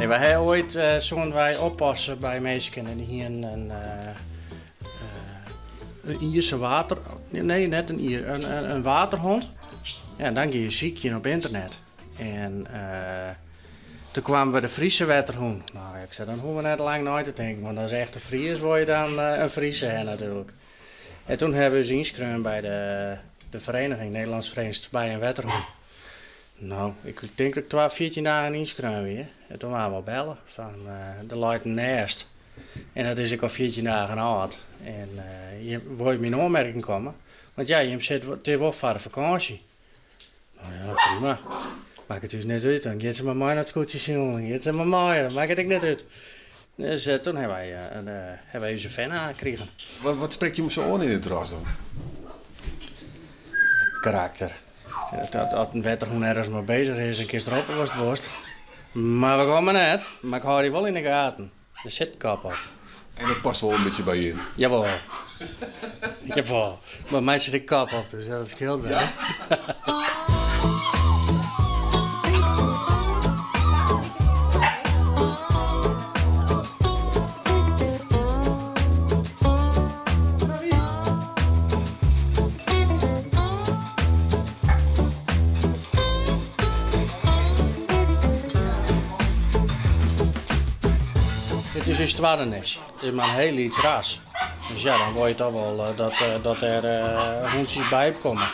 Nee, wy ha oait uh, soenen wy oppasse by minsken en dy hienen in, uh, in Ierse water... Nee, net in Ier, in, in, in waterhond. Ja, en dan gean je sykjen op ynternet. En uh, toen kwamen we de Friese wetterhûn. Nou, ik sei, dan hoege we net lang nei te tinken, want as echte Fries wol je dan in Friese ha natuerlik. En toen hawwe we ús ynskreaun by de, de vereniging, Nederlandse Vereniging Stabij en Wetterhûn. Nou, ik tink dat ik twa, 14 dagen ynskreaun wie. En toen waarden we al belle fan uh, der leit in nêst. En dat is ek al 14 dagen âld. En uh, jim, wol jim yn oanmerking komme? Want ja, jim sit, it is wol foar de fakânsje. Nou ja, prima. Makket ús net út. Dan giet se mar mei nei it skûtsjesilen. Dan giet se mar mei. Dat makket ek net út. Dus uh, toen hawwe wy, uh, hawwe wy ús Fenna krigen. Wat, wat sprekt jim sa oan yn it ras dan? It karakter. Dat, as in wetterhûn ergens mei bezich is, dan kinst roppe watst wolst. Mar we komme net. Mar ik hâld dy wol yn de gaten. Der sit in kop op. En dat past wol in bytsje by jim? Jawol. Jawol. Mar my sit in kop op, dus dat skeelt wer. Ja? Dit is ús twadde nestje. It is mar in hiel lyts ras. Dus ja, dan wol je toch wol eh, dat, eh, dat der uh, hûntsjes by komme.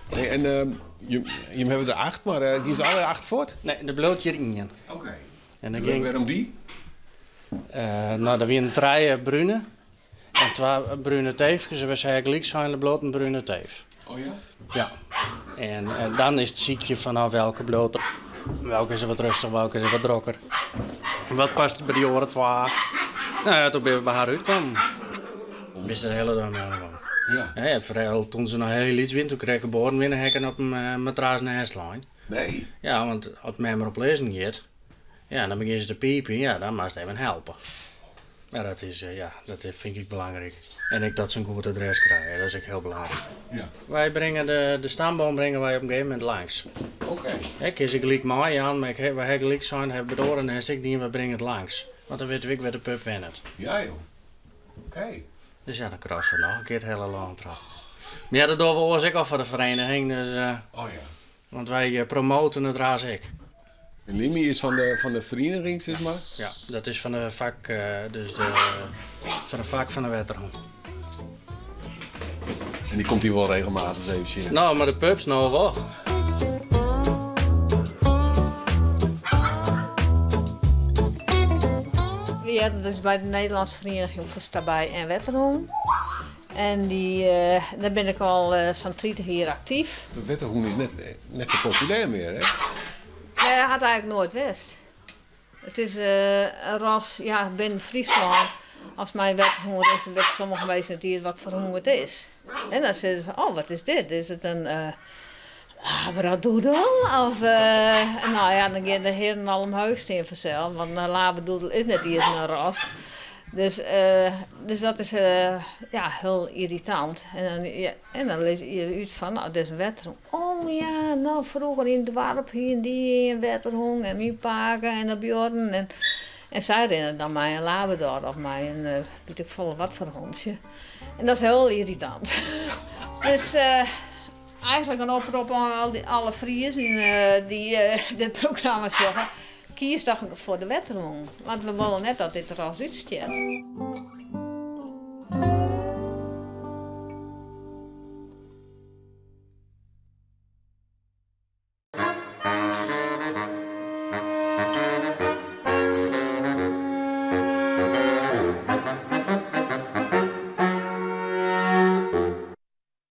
Hey, en uh, jim, jim hawwe der acht, mar uh, gean se alle acht fuort? Nee, der bliuwt hjir ien. Oké. Okay. En dan ging, Wêrom dy? Uh, no, der wienen trije brune en twa brune teefkes. En we seinen gelyk sein, der bliuwt in brune teef. Oh ja? Ja. En, en dan is it sykjen fan nou, welke bliuwt der. Welke is wat rêstich, welke is wat drokker. Wat past by dy oare twa? Nou ja, toen binne we by har útkommen. Bist de hiele dei mei oan de gong. Ja. Ja, foaral toen se noch hiel lyts wienen, toen krekt geboren wiene, ha ik op in eh, matras neist lein. Nee. Ja, want as mem erop lizzen giet, ja, dan begjinne se te pipen, ja, dan moatst even helpe. Ja, dat is, eh, ja, dat fyn ik belangryk. En ek dat se in goed adres krije, dat is ek hiel belangryk. Ja. Wy bringe de, de stamboom bringe wy op in gegeven momint langs. Oké. Ik kin se gelyk meijaan, mar ik, wy ha gelyk sein, ha by de oare nêst ek dien, wy bringe it langs. Want dan witte we ek wêr't de pup wennet. Ja joh. Oké. Dus ja, dan crossen we noch in kear it hiele lân troch. Mar ja, dat dogge we oars ek al foar de vereniging, dus... Uh, oh ja. Want wy eh, promoten it ras ek. En Limi is fan de, fan de vereniging, sis mar? Ja, dat is fan de fak, eh, dus de, fan de fak fan de wetterhûn. En dy komt hier wol regelmatich even sjen? No, mar de pups no wol. We hearden dus by de Nederlandse Vereniging voor Stabij en Wetterhûn. En dy, dêr bin ik al sa'n 30 jier aktyf. De wetterhûn is net, net sa populêr mear, hè? Nee, hat eigentlik noait west. It is in ras, ja, binnen Fryslân, ast mei in wetterhûn rinst, dan witte sommige minsken net iens wat foar hûn it is. En dan sizze se, oh, wat is dit? Is it in labradoodle? Of, no ja, dan gean de hierren al omheech stean fansels, want in labradoodle is net iens in ras. Dus, dus dat is ja, hiel yrritant. En dan, ja, en dan lizze je út fan, no, dit is in wetterhûn. Oh ja, no, froeger yn it doarp hienen dy in wetterhûn en myn pake en de buorren. En, en sy rinne dan mei in labrador of mei in wit ik folle wat foar hûntsje. En dat is hiel yrritant. Dus eigentlik in oprop oan al die, alle Friezen dy't dit programma sjogge. Kies toch foar de wetterhûn, want we wolle net dat dit ras útstjert.